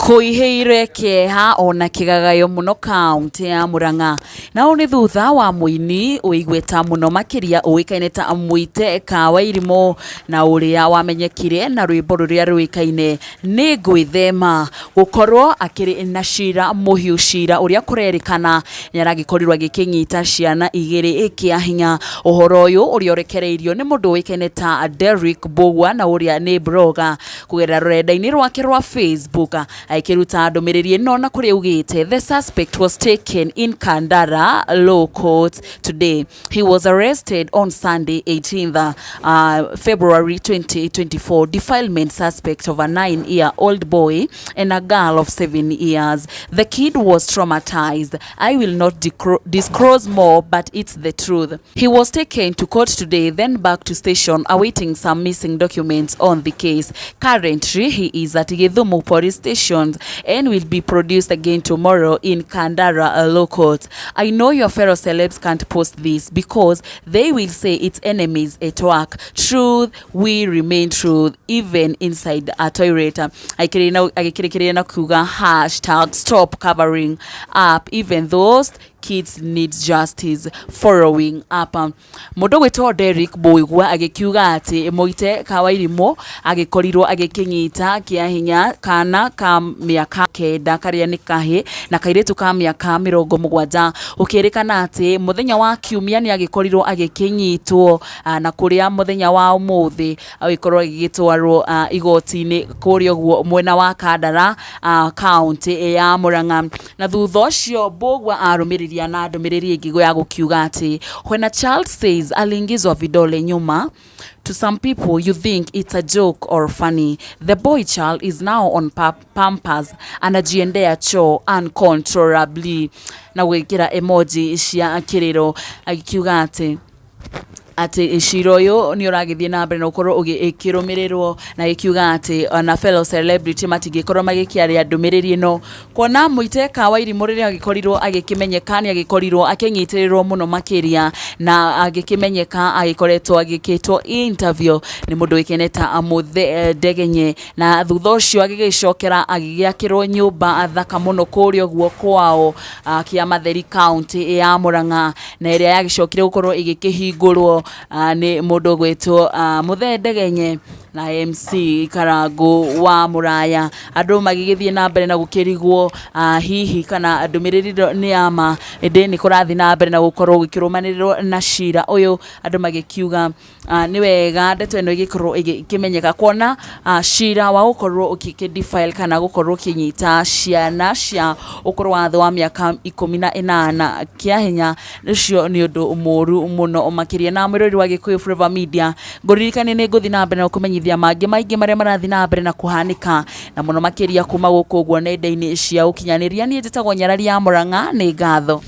Kũihĩire kĩeha ona kĩgagayo mũno kaũntĩ ya Murang'a. Na ũũ nĩ thutha wa mũini wĩ igweta mũno makĩria ũĩkaine ta Mũite Kawairimũ na ũrĩa wamenyekire na rwĩmbo rũrĩa rũĩkaine nĩ Ngwĩthema gũkorwo akĩrĩ na cira mũhiũ, cira ũrĩa kũrerĩkana nĩ aragĩkorirwo agĩkĩnyita ciana igĩrĩ kĩa hinya. Ũhoro ũyũ ũrĩa ũrekereirio nĩ mũndũ ũĩkaine ta Derrick Mbũgua na ũrĩa nĩ blogger kũgerera rũrenda-inĩ rwake rwa Facebook akĩruta ndũmĩrĩri ĩno na kũrĩa augĩte, "The suspect was taken in Kandara Law Court today. He was arrested on Sunday 18th February 2024, defilement suspect of a 9-year-old boy and a girl of 7 years. The kid was traumatized. I will not disclose more, but it's the truth. He was taken to court today, then back to station awaiting some missing documents on the case. Currently, he is at Githumu Police Station and will be produced again tomorrow in Kandara Law Court. I know your fellow celebs can't post this because they will say it's enemies at work. Truth will remain truth even inside a toilet." Agĩkĩrĩkĩrĩria na kuga #StopCoveringUp, even those kids need justice." Following up, mũndũ gwĩtwo Derrick Mbũigua agĩkiuga atĩ Mũite Kawairimũ agĩkorirwo agĩkĩnyita kĩa hinya kana ka mĩaka 9 karĩa nĩ kahĩ na kairĩtu ka mĩaka 70, gũkĩrĩkana atĩ mũthenya wa Kiumia nĩ agĩkorirwo agĩkĩnyitwo, na kũrĩa mũthenya wa ũmũthĩ agĩkorwo agĩgĩtwarwo igoti-inĩ kũrĩa ũguo mwena wa Kandara, kaũntĩ ya Murang'a. Na thutha ũcio Mbũgua arũmĩrĩria na ndũmĩrĩri ĩngĩ ya gũkiuga atĩ, "When a child says aliingizwa vidole nyuma, to some people you think it's a joke or funny. The boy child is now on pampers, anajiendea choo uncontrollably," na gwĩkĩra emoji cia kĩrĩro, agĩkiuga atĩ cira ũyũ nĩ ũragĩthiĩ na mbere na gũkorwo ũgĩkĩrũmĩrĩrwo, na gĩkiuga atĩ ona fellow celebrity matingĩkorwo magĩkĩaria ndũmĩrĩri ĩno, kuona Mũite Kawairimũ rĩrĩa agĩkorirwo agĩkĩmenyeka nĩ agĩkorirwo akĩnyitĩrĩrwo mũno makĩria, na agĩkĩmenyeka agĩkoretwo agĩkĩtwo interview nĩ mũndũ ũĩkaine ta Mũthe Ndegenye, na thutha ũcio agĩgĩcokera agĩgĩakĩrwo nyũmba thaka mũno kũrĩa ũguo kwao Kĩamatheri, kaũntĩ ya Murang'a, na ĩrĩa yagĩcokire gũkorwo ĩgĩkĩhingũrwo nĩ mũndũ ũgwĩtwo Mũthee Ndegenye na MC Karangũ wa Mũraya. Andũ magĩgĩthiĩ na mbere na gũkĩrigwo hihi kana ndũmĩrĩri ĩno nĩ ya ma, ĩndĩ nĩ kũrathiĩ na mbere na gũkorwo gũkĩrũmanĩrĩrwo na cira ũyũ, andũ magĩkiuga nĩ wega ndeto ĩno ĩgĩkorwo ĩgĩkĩmenyeka, kuona cira wa gũkorwo ũgĩkĩ defile kana gũkorwo ũkĩnyita ciana cia ũkũrũ wa thĩ wa mĩaka 18 kĩa hinya, ũcio nĩ ũndũ mũru mũno makĩria. Na mwĩrori wa Gĩkũyũ Forever Media, ngũririkanie nĩ ngũthiĩ na mbere na gũkũmenyithia mangĩ maingĩ marĩa marathiĩ na mbere na kũhanĩka, na mũno makĩria kuma gũkũ ũguo nenda-inĩ cia ũkinyanĩria. Niĩ njĩtagwo Nyarari ya Mũrang'a, nĩ ngatho.